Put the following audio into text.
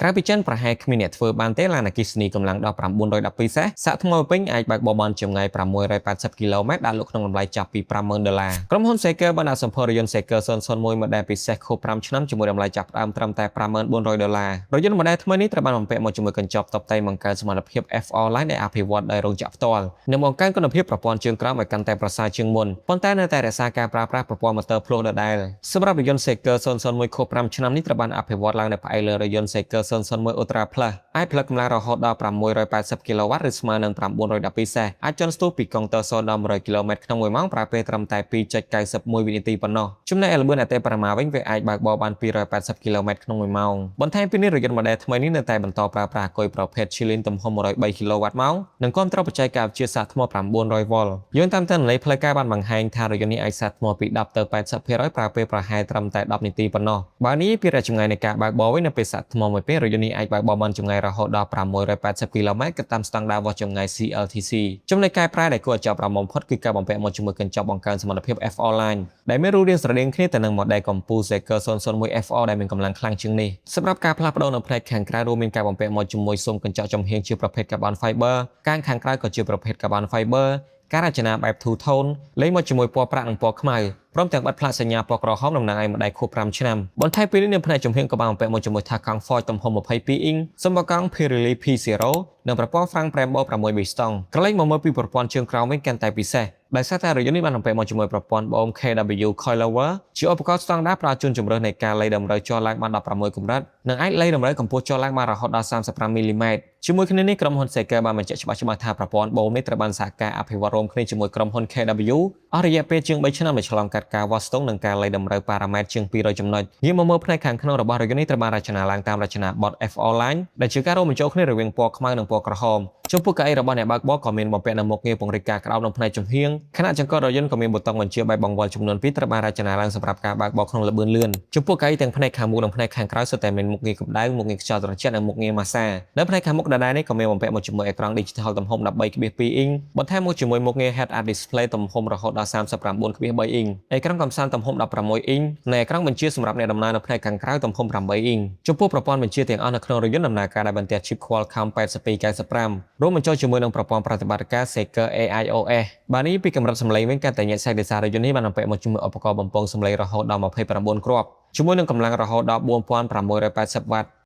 ក្រៅពីចិនប្រហែលគ្មានអ្នកធ្វើបានទេឡានអគ្គិសនីកម្លាំងដល់912សេះសាកថ្មពេញអាចបើកបរបានចម្ងាយ680គីឡូម៉ែត្រដាក់លក់ក្នុងតម្លៃចាប់ពី50,000ដុល្លារក្រុមហ៊ុន Zeekr បានដាក់សម្ពោធរថយន្ត Zeekr 001 model ពិសេសខួប5ឆ្នាំជាមួយតម្លៃចាប់ផ្ដើមត្រឹមតែ54,000ដុល្លាររថយន្ត model ថ្មីនេះត្រូវបានបំពាក់មកជាមួយកញ្ចប់តុបតែងបង្កើនសមត្ថភាព FR Line ដែលអភិវឌ្ឍដោយរោងចក្រផ្ទាល់និងបង្កើនគុណភាពប្រព័ន្ធជើងក្រោមឲ្យកាន់តែប្រសើរជាងមុនប៉ុន្តែនៅតែរក្សាការប្រើប្រាស់ប្រព័ន្ធម៉ូទ័រភ្លោះដដែលសម្រាប់រថយន្ត Zeekr 001ខួប5ឆ្នាំនេះត្រូវបានអភិវឌ្ឍឡើងដោយផ្អែកលើរថយន្ត Zeekr 001 Ultra Plus អាចផលិតកម្លាំងរហូតដល់680គីឡូវ៉ាត់ឬស្មើនឹង912សេះអាចជន់ស្ទុះពីកុងទ័រ0ដល់100គីឡូម៉ែត្រក្នុង1ម៉ោងប្រើពេលត្រឹមតែ2.91វិនាទីប៉ុណ្ណោះចំណែកឯល្បឿនអតិបរមាវិញវាអាចបើកបរបាន280គីឡូម៉ែត្រក្នុង1ម៉ោងបន្ថែមពីនេះរថយន្ត model ថ្មីនេះនៅតែបន្តប្រើប្រាស់អាគុយប្រភេទ Qilin ទំហំ103គីឡូវ៉ាត់ម៉ោងនិងគាំទ្របច្ចេកវិទ្យាសាកថ្ម900វ៉ុលយោងតាមទិន្នន័យផ្លូវការបានបង្ហាញថារថយន្តនេះអាចសាកថ្មពី10ទៅ80%ប្រើពេលប្រហែលត្រឹមតែ10នាទីប៉ុណ្ណោះបើនេះពីរយៈចម្ងាយនៃការបើកបរវិញនៅពេលសាកថ្មមួយពេលរថយន្តនេះអាចបើកបរបានចម្ងាយរហូតដល់680គីឡូម៉ែត្រគិតតាមស្តង់ដារវាស់ចម្ងាយ CLTC ចំណែកកែប្រែដែលគួរឲ្យចាប់អារម្មណ៍បំផុតគឺការបំពាក់មកជាមួយកញ្ចប់បង្កើនសមត្ថភាព FR Line ដែលមានរូបរាងស្រដៀងគ្នាទៅនឹង model កំពូល Zeekr 001 FR ដែលមានកម្លាំងខ្លាំងជាងនេះសម្រាប់ការផ្លាស់ប្ដូរនៅផ្នែកខាងក្រៅរួមមានការបំពាក់មកជាមួយស៊ុមកញ្ចក់ចំហៀងជាប្រភេទ Carbon Fiber កាងខាងក្រៅក៏ជាប្រភេទ Carbon Fiber ការរចនាបែប Two Tone លេងមកជាមួយពណ៌ប្រាក់និងពណ៌ខ្មៅព្រមទាំងបិទផ្លាកសញ្ញាពណ៌ក្រហមតំណាងឲ្យម្ដាយខួប5ឆ្នាំបន្ថែមពីនេះនៅផ្នែកចំហៀងក៏បានបំពាក់មកជាមួយថាសកង់ Forged ទំហំ22អ៊ីងសម្បកង់ Pirelli P0 និងប្រព័ន្ធហ្វ្រាំង Brembo 6 piston ក្រឡេកមកមើលពីប្រព័ន្ធជើងក្រោមវិញកាន់តែពិសេសដោយសារតែរថយន្តនេះបានបំពាក់មកជាមួយប្រព័ន្ធបូម KW Coilover ជាឧបករណ៍ស្តង់ដារផ្ដល់ជូនជម្រើសនៃការលៃតម្រូវចរឡើងបាន16កម្រិតនិងអាចលៃតម្រូវកម្ពស់ចរឡើងបានរហូតដល់35មីលីម៉ែត្រជាមួយគ្នានេះក្រុមហ៊ុន Zeekr បានបញ្ជាក់ច្បាស់ៗថាប្រព័ន្ធបូមនេះត្រូវបានសហការអភិវឌ្ឍរួមគ្នាជាមួយក្រុមហ៊ុន KW អស់រយៈពេលជាង3ឆ្នាំដែលឆ្លងកាត់ការវាស់ស្ទង់និងការលៃតម្រូវប៉ារ៉ាម៉ែត្រជាង200ចំណុចងាកមកមើលផ្នែកខាងក្នុងរបស់រថយន្តនេះត្រូវបានរចនាឡើងតាមរចនាបថ FR Line ដែលជាការរួមបញ្ចូលគ្នារវាងពណ៌ខ្មៅនិងពណ៌ក្រហមចំពោះកៅអីរបស់អ្នកបើកបរក៏មានបំពាក់នូវមុខងារពង្រីកការក្តោបនៅផ្នែកចំហៀងខណៈចង្កត់រថយន្តក៏មានប៊ូតុងបញ្ជាបែបបង្វិលចំនួន2ត្រូវបានរចនាឡើងសម្រាប់ការបើកបរក្នុងល្បឿនលឿនចំពោះកៅអីទាំងផ្នែកខាងមុខនិងផ្នែកខាងក្រោយសុទ្ធតែមានមុខងារកម្ដៅមុខងារខ្យល់ត្រជាក់និងមុខងារម៉ាស្សានៅផ្នែកខាងមុខដដែលនេះក៏មានបំពាក់មកជាមួយអេក្រង់ Digital ទំហំ13.2អ៊ីងបន្ថែមមកជាមួយមុខងារ Head Up Display ទំហំរហូតដល់39.3អ៊ីងអេក្រង់កំសាន្តទំហំ16អ៊ីងនិងអេក្រង់បញ្ជាសម្រាប់អ្នកដំណើរនៅផ្នែកខាងក្រៅទំហំ8អ៊ីងចំពោះប្រព័ន្ធបញ្ជាទាំងអស់នៅក្នុងរថយន្តដំណើរការដោយបន្ទះ chip Qualcomm 8295រួមបញ្ចូលជាមួយនឹងប្រព័ន្ធប្រតិបត្តិការ Zeekr AI OS បាទនេះពីកម្រិតសំឡេងវិញកាន់តែញាក់សាច់ដោយសាររថយន្តនេះបានបំពាក់មកជាមួយឧបករណ៍បំពងសំឡេងរហូតដល់29គ្រាប់ជាមួយនឹងកម្លាំងរហូតដល់4680វ៉ាត់។